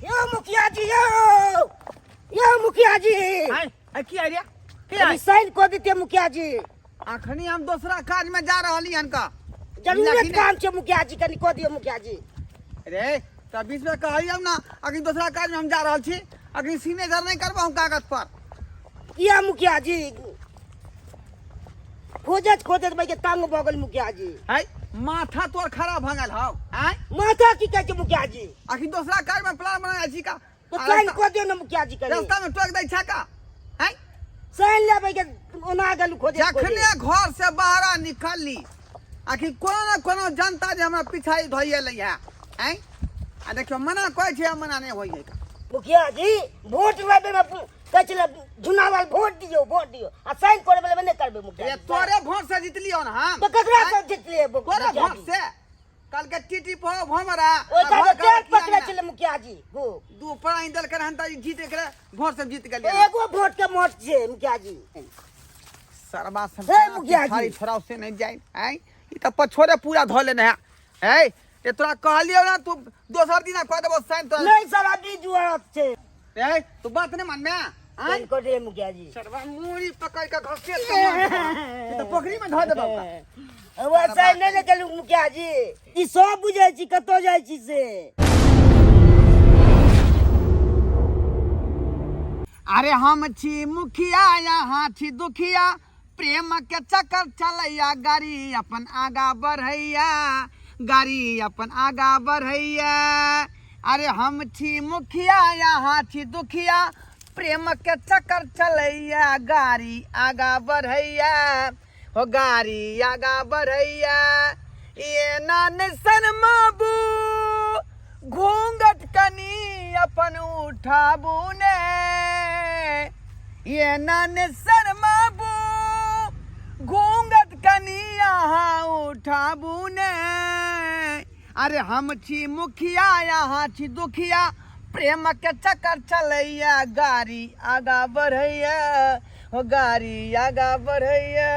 यौ मुखिया जी, यौ यौ मुखिया जी। आय आय, की आइडिया की? कनी आय साइन कऽ देतियै मुखिया जी। अखनी हम दोसरा काज में जा रहली हन का जरूरत लेकिन- काम छै मुखिया जी, कनी कऽ दियौ मुखिया जी। रे तऽ बीच में कहलियौ ना, अखनी दोसरा काज में हम जा रहल छी, अखनी सिग्नेचर नहीं करबो हम कागज पर। किया मुखिया जी? खोजत खोजत भाई के तंग भऽ गेल मुखिया जी। है माथा तोर खराब भऽ गेल हौ? आय माथा की कहै छै मुखिया जी? अखनी दोसरा काज में प्लान बना छी का तो आ साइन रास्ता- कऽ दियौ ने मुखिया जी कनी। रास्ता में टोक दै छै का? आय साइन लेबै के ओना गेलु खोजत जखने खोजत। घर से बाहर निकलली, आखिर कोनो ने कोनो जनता जे हमरा पिछाड़ी धोइए लै है। आँय, आ देखियौ, मना कहै छै, मना नहि होइए। मुखिया जी, वोट लेबै में कहै छलै झुना वाल, वोट दियौ वोट दियौ, आ साइन करे वाला नहि करबै मुखिया ये जी? तोरे वोट से जीतलियौ ने हम। तो ककरा से जीतलियै तोरे मुखिया वोट जी? से कल के टीटी पो भमरा। ओहि काज टेक पकड़े छलै मुखिया जी गो। दू प्राणी दल के हन त जीत के वोट से जीत गेलियै। एगो वोट के मोट छै मुखिया जी। सरबा सब हे मुखिया जी। छाड़ी छोड़ाव से नहीं जाए। आँय, ई त पछोरे पूरा धो लेने है। ऐ ये तोरा कहलियौ ना, तू दोसर दिना कह देबो साइन तोरा। नहीं सर, अभी जुआत छै। ए तू बात नहीं मानमे? आँय साइन कर दे मुखिया जी। सरबा मूड़ी पकड़ के घसेट के मार देबो। ई त पोखरी में धो देबो ओकरा। वो साइन नहीं ने केलु मुखिया जी। ई सब बुझै छी कतौ जाइ छी से। अरे हम छी मुखिया, यहाँ छी दुखिया, प्रेम के चक्कर चलैया, गाड़ी अपन आगा बढ़ैया, गाड़ी अपन आगा बढ़ैया। अरे हम छी मुखिया, यहाँ छी दुखिया, प्रेम के चक्कर चलैया, गाड़ी आगा बढ़ैया, हो गाड़ी आगा बढ़ैया। ये नान शर्माबू, घूंघट कनी अपन उठाबू ने। ये नान शर्माबू, घूंघट कनी अहाँ उठाबू ने। अरे हम छी मुखिया, यहाँ छी दुखिया, प्रेम के चक्कर चलैया, गाड़ी आगा बढ़ैया, हो गाड़ी आगा बढ़ैया,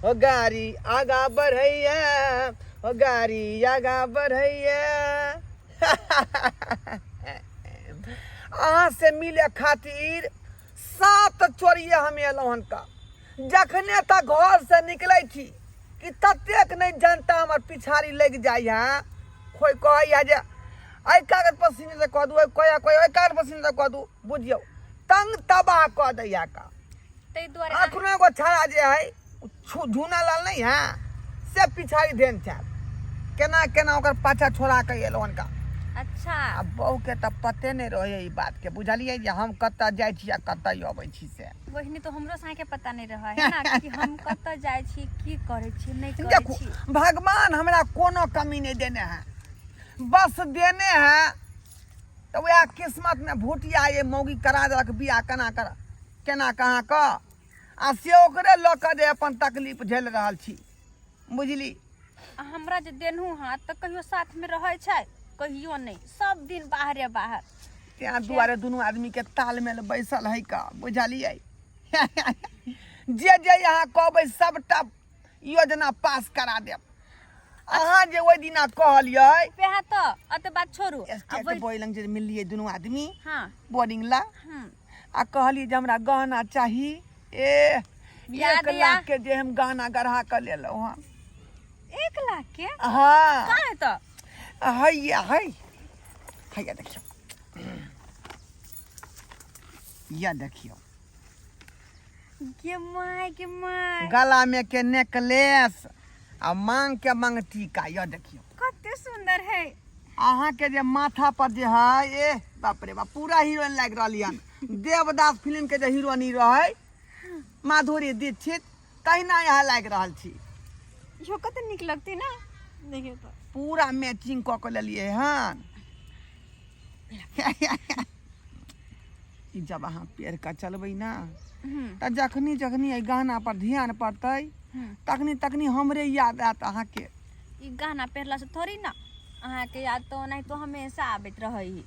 हो गाड़ी आगा बढ़ैया, हो गाड़ी आगा बढ़ैया। अहाँ से मिले खातिर 7 चोरिये हम एलहुँ हन का। जखने तक घर से निकलै छी कि ततेक नहि जनता हमर पिछाड़ी लागि जाइ है। कोइ कहैया जे एहि कागज पर सिग्नेचर कऽ दू, कहैया कोइ एहि कागज पर सिग्नेचर कऽ दू। बुझियौ, तंग तबाह कऽ दैया का। ताहि दुआरे अखनो एगो छाड़ा जे है झूना लाल नहीं है से पिछाड़ी देन छै, केना केना ओकर पाछा छोड़ा के एलहुँ हनका। अच्छा। आ बहू के तऽ पते नहि रहै ई बात के, बुझलियै, जे हम कतऽ जाइ छी आ कतऽ अबै छी से। वही तो हमरो साके पता नहीं रहा है ना कि हम कतऽ जाइ छी, की करै छी, नहि करै देखू छी। भगवान हमरा कोनो कमी नहीं देने है, बस देने है तऽ वएह किस्मत में भूटिया ये मौगी करा देलक बियाह, केना कर केना कहाँ कऽ, आ से ओकरे लऽ कऽ जे अपन तकलीफ झेल रहल छी, बुझली। आ हमरा जे देनहु हाथ तऽ कहियो साथ में रहै छै, कहियो नहि, सब दिन बाहरे बाहर। तेँ दुआरे दुनू आदमी के तालमेल बैसल है का, बुझलियै। जे जे यहाँ कहबै सबटा योजना पास करा देब। अहाँ जे ओहि दिना कहलियै वएह तऽ अते बात छोड़ू। आ स्टेट वही- बॉय लग जे मिललियै दुनू आदमी हाँ बोर्डिंग ला आ कहलियै जे हमरा गहना चाही, ए याद 1 या? लाख के जे हम गहना गढ़ा कऽ लेलहुँ हँ। 1 लाख के? हाँ। कहाँ है तऽ? हैया है, हैया देखियौ, या देखियौ। गे my, गे my. गला में के नेकलेस आ मांग के मंगटीका, यह देखियौ। कते सुंदर है। अहाँ के जे माथा पर जे है, ए बाप रे बाप, पूरा हीरोइन लागि रहल हन। देवदास फिल्म के जे हीरोइन रहे माधुरी दीक्षित, तहिना यहाँ लागि रहल छी। इहो कते नीक लगतै ना, देखियौ तऽ। पूरा मैचिंग कऽ के लेलियै हन। ई जब अहाँ पेड़ के चलबै ना तऽ जखनी जखनी एहि गहना पर ध्यान पड़तै तखनी तखनी हमरे याद आयत अहाँके। ई गहना पहिरला से थोड़ी ना अहाँके याद तऽ ओनाहितो हमेशा आबैत रहै।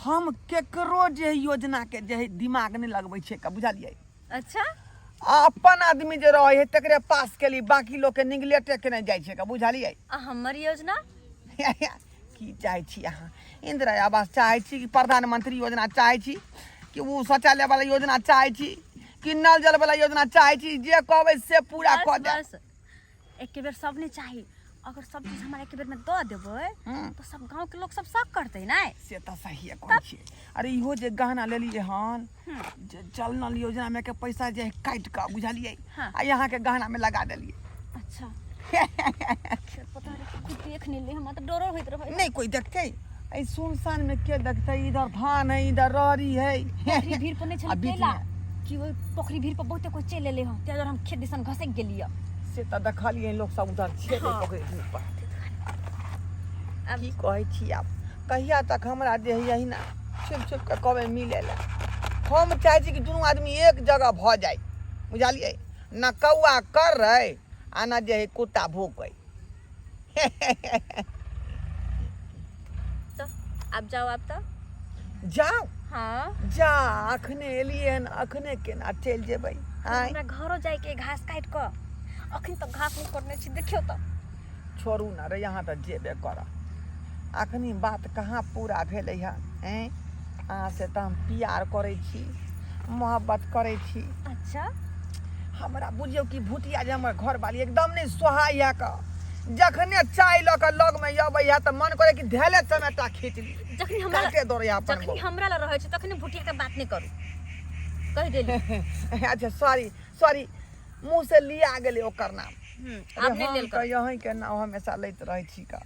हम केकरो जे योजना के जे है दिमाग नहि लगबै छियै का, बुझलियै। अच्छा। आ अपन आदमी जे रहै है तकरे पास केली, बाकी लोग के निगलेक्टे केने जाइ छै का, बुझलियै। आ हमर योजना की चाहै छी अहाँ? इंदिरा आवास चाहै छी कि प्रधानमंत्री योजना चाहै छी कि ओ शौचालय वाला योजना चाहै छी कि नल जल वाला योजना चाहै छी, जे कहबै से पूरा कऽ बस देब। बस, एके बेर सब नहीं चाही। अगर सब चीज हमरा एके बेर में दऽ देबै तो सब गांव के लोग सब शक करतै नै। से तऽ सहिए कहै छियै। अरे इहो जे गहना लेलियै हन, जे जल नल योजना में के पैसा जे काटि कऽ, बुझलियै? आ यहाँ के गहना में लगा देलियै। अच्छा, पता नहीं कोई देख नहीं ले, हमरा तऽ डरो होइत रहै। नहीं कोई देखते, एहि सुनसान में के देखते? इधर धान है, इधर रहरी है। पोखरी भीड़ पर नहीं आ छलै बीच केला में। कि ओहि पोखरी भीड़ पर बहुते कोई चलि एलै हँ, ताहि दुआरे हम खेत दिसन घसकि गेलियै। से तऽ देखलियै लोक सब उधर छेलै पोखरि भीड़ पर। आब की कहै छी, आब कहिया तक हमरा जे है यही ना छुपि छुपि कऽ कहबै मिलै लए? हम चाहै छी कि दुनू आदमी एक जगह भऽ जाइ, बुझलियै न? कौआ कर आ न जे है कुत्ता भूकै। तऽ आब जाउ, आब तऽ जाउ। हाँ। जा, अखने एलियै हन, अखने केना चलि जेबै? आँय, हमरा घरो जाइके घास काटि कऽ, अखन तक घास नहि कटने छी, देखियौ तऽ। छोड़ू ने रे, यहाँ तऽ जेबे करब। अखनी बात कहाँ पूरा भेलै हन? ऐं, अहाँ से तऽ हम प्यार करै छी, मोहब्बत करै छी। हमरा बुझियौ कि भुटिया जे हमर घरवाली एकदम नहि सोहाइ है कऽ। जखने चाय लऽ कऽ लगमे अबै है तऽ मन करे कि धैले चमेटा खींच ली। जखनी हमरा काटे दौड़ै अपन। जखनी हमरा लग रहै छै तखनी भुटिया के बात नहि करू, कहि देली। अच्छा, सॉरी सॉरी, मुँह से लिया गेलै ओकर नाम। आब नहि हम लेल तऽ करू। यहीं के नाम हमेशा लैत रहै छी का।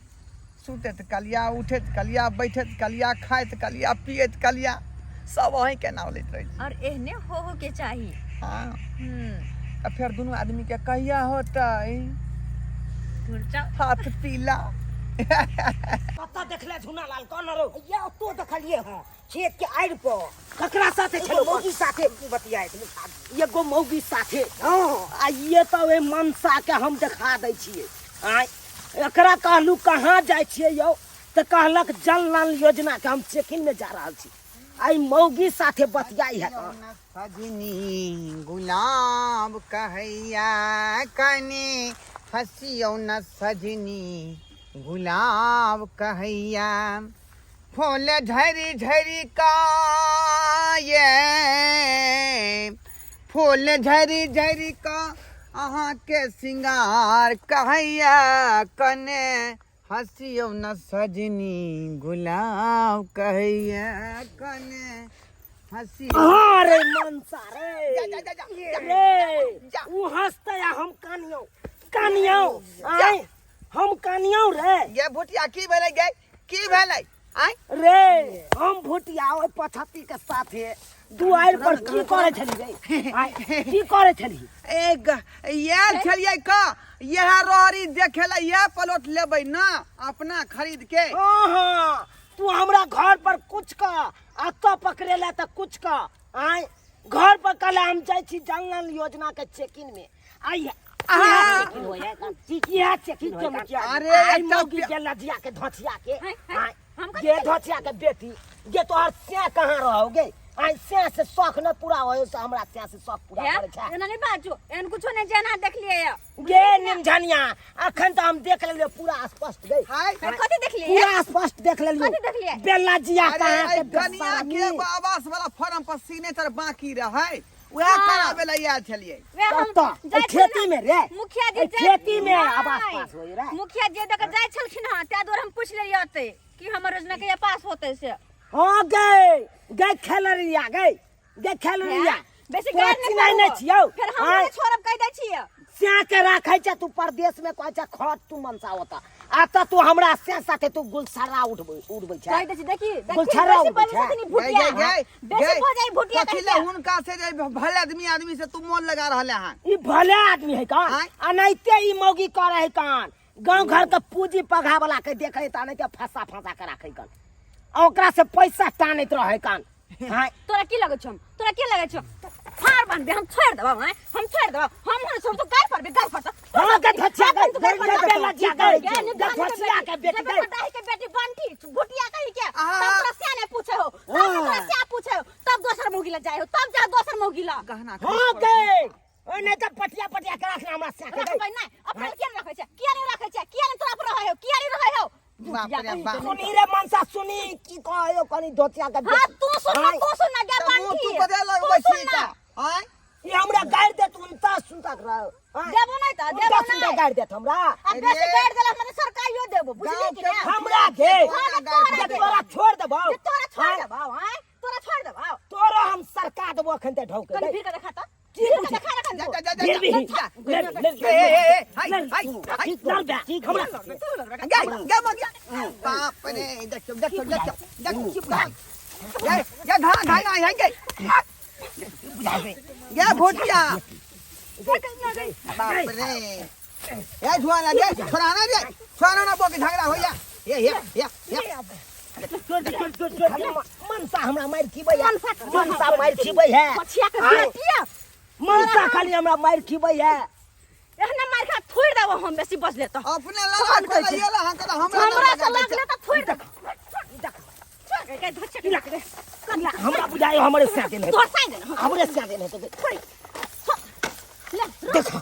सुतैत कलिया, उठैत कलिया, बैठैत कलिया, खाइत कलिया, पियैत कलिया, सब अहीं के नाम लैत रहै छी। और एहने हो हो के चाही। तऽ फेर दुनू आदमी के कहिया होतै? दूर जाओ। हाथ पीला। कतऽ देखले झुना लाल कौन रो? ये ओतो देखलिए हँ, खेत के आड़ि पर। ककरा साथे छलो? मौगी साथे बतियाइत, एगो मौगी साथे। हँ, आ ये तऽ ओहि मनसा के हम देखा दै छियै। आँय, एकरा कहलू कहाँ जाइ छियै यौ, तऽ कहलक जल नल योजना के हम चेकिंग में जा रहल छी। आई मौगी साथे बतियाई है कहाँ? सजनी गुलाब कहैया, कने हसियौ न सजनी गुलाब कहैया, फूल झरि झरि का ये, फूल झरि झरि का अहाँके सिंगार कहैया, कने हसियौ न सजनी गुलाब कहैया, कने हसी। अरे मनसा रे। जा, जा, जा, जा, जा, रे जा। उ हंसते आ हम कानियौ कानियौ। आय, हम कानियौ रे। गे भुटिया, की भेलै गे? की भेलै? आँय। रे, हम भुटिया ओहि पछती के साथे दुआरि पर की करै छली रे? आय, की करै छली? ए ये छलियै का, यह रहरी देखे ला, यह प्लॉट लेबै ना अपना खरीद के। हाँ, तू हमरा घर पर कुछ का अतऽ पकड़ेला तऽ कुछ का। आय, घर पर कल हम जाइ छी जल नल योजना के चेकिंग में। आई चेकिंग होय इएह चेकिंग होय। अरे आई एकटा मौगी के लजिया के धोचिया के। हैं, हैं, आय हम गे धोचिया के बेटी गे, तोहर से कहाँ रहोगे? आय, से से शौक न पूरा होय से हमरा से से शौक पूरा हे, करै छै। एना नहि बाजू, एहन कुछो नहि जेना देखलियै यऽ। गे निमझनिया, अखन तऽ हम देख लेलियै पूरा स्पष्ट गे। हाय। हे, कथी देखलियै? पूरा स्पष्ट देख लेलियै। कथी देखलियै? बेला जिया अरे कहाँ एहि के कनिया के बेसरमी। एगो आवास वाला फॉर्म पर सिग्नेचर बाकी रहै, वएह कराबै लए आयल छलियै। वएह हम कतऽ? जाइ एहि छलियै खेती ने, में रे? मुखिया जी एहि खेती में नहि। आवास पास होय रे? मुखिया जी दऽ कऽ जाइ छलखिन हँ, ताहि दुआरे हम पूछि लेलियै ओतै कि हमर योजना कहिया पास होतै से। हाँ गे, गे खेलरिया गे, गे खेलरिया। बेसी तोरा गारि नहि चिन्है नहि करू। छियौ। फेर हम आँय, नहि छोड़ब, कहि दै छियै। स्या के राखै छै तू परदेश में, कहै छै खट तू मनसा ओतऽ, आ तऽ तू हमरा से साथे तू गुलसरा उठबै उड़बै छै। कहि दै छी, देखी देखी, गुलछर्रा बेसी उड़बै बजै छै। छथिन ई गई भुटिया। गई गई बेसी गई भऽ जाइ भुटिया। कथी ले हुनका से जे भले आदमी आदमी से तू मोन लगा रहले हन? ई भले आदमी है कान? आँय? अनाहिते ई मौगी करे है कान, गांव घर के पूंजी पघा वाला के देखे त अनाहिते फंसा फंसा के राखे कान, आ ओकरा से पैसा टानैत रहे कान। हाँ। तोरा की लगै छौ? तोरा की लगै छौ? फाड़ बांधबे, हम छोड़ि देबौ। आँय, हम छोड़ि देबौ, हम हुन छोड़, तू गारि पड़बे, गारि पड़तौ। हाँ के धचिया के गे, लजिया के गे, धचिया के बेटी गे। के बेटी बंटी भुटिया कहि के। आहा। तब तोरा से नै पूछे हो, तब तोरा से पूछे हो, तब दोसर मौगी ला जाय हो, तब जा दोसर मौगी ला। गहना हाँ गे, ओए नहीं तऽ पटिया पटिया के रखना हमरा से के। रखबै नै अपना? किया नै रखै छै? किया नै रखै छै? किया नै तोरा पर रहै हो? किया नै रहै हो? बाप बाप रे बाप। सुनी रे मनसा सुनी की कहो कनी धोतिया के हां तू सुन ना, आँय। तू सुन ना गे तऽ मुँह बंठी तू कथी लगबै तू सुन छी ना। तऽ आँय ई हमरा गारि देत उनता सुनता रह देबो नहीं त उनता देबो सुनता नहीं गारि देत हमरा आ बेसी गारि देला हमरा सरकारियो देबो बुझली गाँव कि के ना हमरा के हाँ, तोरा जे के। तोरा छोड़ देबौ जे तोरा छोड़ आँय, देबौ आँय तोरा छोड़ देबौ तोरा हम सरका देबो अखन ते ढौके कनी भीड़ के देखा त की भीड़ के बुझी? देखा रखन जा तू जा जा जा फिर भी जा। ले ले ए ए ए ए, हाय हाय हाय लड़ बे हमरा गे गे मगिया बाप रे देखियो देखियो देखियो देखियो गे गे घा घा ना है गे गे भोटिया बाप रे ए छुआना गे छोड़ाना रे छोड़ाना ना बोके झगड़ा होया ये ये ये ये मनसा हमरा मारि खिबै है मनसा मारि खिबै है पछिया के आँय। बेटिया मनसा खाली हमरा मारि खिबै है एहने मार के थोड़ देबो हम बेसी बजले त अपने लगा के ये लहा के हमरा हमरा से लगले त थोड़ देबो छोड़ के के धोचे के रे हमरा बुझायो हमरे साथे नहीं तोर साइन देना हमरे साथे नहीं तो थोड़ी ले देखो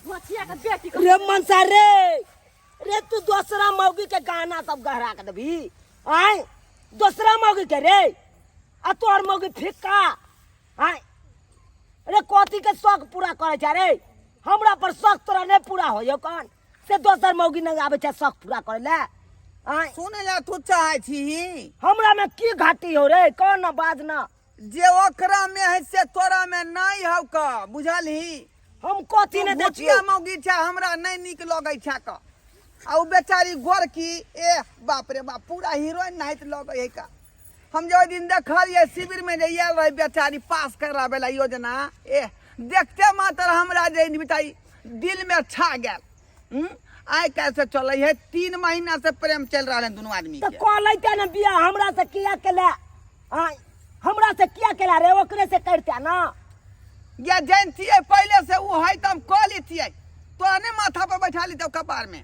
धोचिया के बेटी के रे मनसा रे रे तू दोसरा मौगी के गाना सब गहरा के देबी आय दोसरा मौगी के रे आ तोहर मौगी फिक्का आय रे कथी के शौक पूरा करे छै रे हमरा पर शौक तोरा नहीं पूरा होयो कौन से दोसर मौगी नहीं आबै छै शौक पूरा करे ले आय सुने ला तू चाहे छी हमरा में की घाटी हो रे कौन ना बाज ना जे ओकरा में है से तोरा में नहीं हौ का बुझलही हम कथी तू ने भुचिया देखियो मौगी छै हमरा नहीं नीक लगै छै का आ उ बेचारी गोरकी ए बाप रे बाप पूरा हीरोइन नाहित लगै है का हम जो दिन देखलियै शिविर में जे आयल रहे बेचारी पास कराबे ला योजना ए देखते मात्र हमरा जे बेचारी दिल में छा गेल हम्म? आइ काल्हि से चलै है 3 महीना से प्रेम चल रहल है दुनू आदमी तो के कह लेते ना बियाह हमरा से किया केला आय हमरा से किया केला रे ओकरे से करते ना या जानतियै पहले से उ है त हम कह लेतियै तोरा नहीं माथा पर बैठा लेतौ कपार में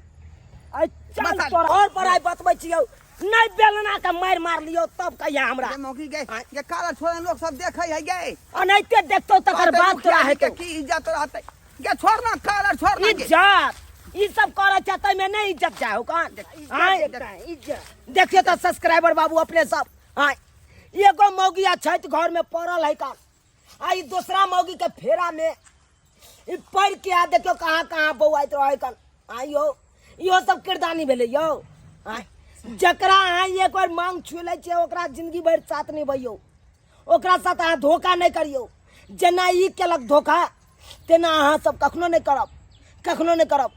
आय चल बता। तोरा और पर आइ बतबै छियौ नहीं बेलना के मार मार लियौ तब कहिया हमरा गे मौकी गे गे काला छोरा लोग सब देखै है गे अनाहिते देखतौ तकर कहतै बाद तोरा मुखिया जी के हेतौ की इज्जत रहतै गे छोड़ ना काला छोड़ ना गे इज्जत ई सब करे छै तै में नहीं इज्जत जाओ कौन आय देखियो तो सब्सक्राइबर बाबू अपने सब आय एगो मौगी आ छथि घर में पड़ल है कौन आ ई दोसरा मौगी के फेरा में ई पढ़ के आ देखियो कहाँ कहाँ बौआइत रहै कन आइयो इहो सब किरदानी भेलै यौ आँय जकरा अहाँ एक बार मांग छुए लै छियै ओकरा जिंदगी भरि साथ निभैयौ ओकरा साथ अहाँ धोखा नहि करियौ जेना ई केलक धोखा तेना अहाँ सब कखनो नहि करब कखनो नहि करब।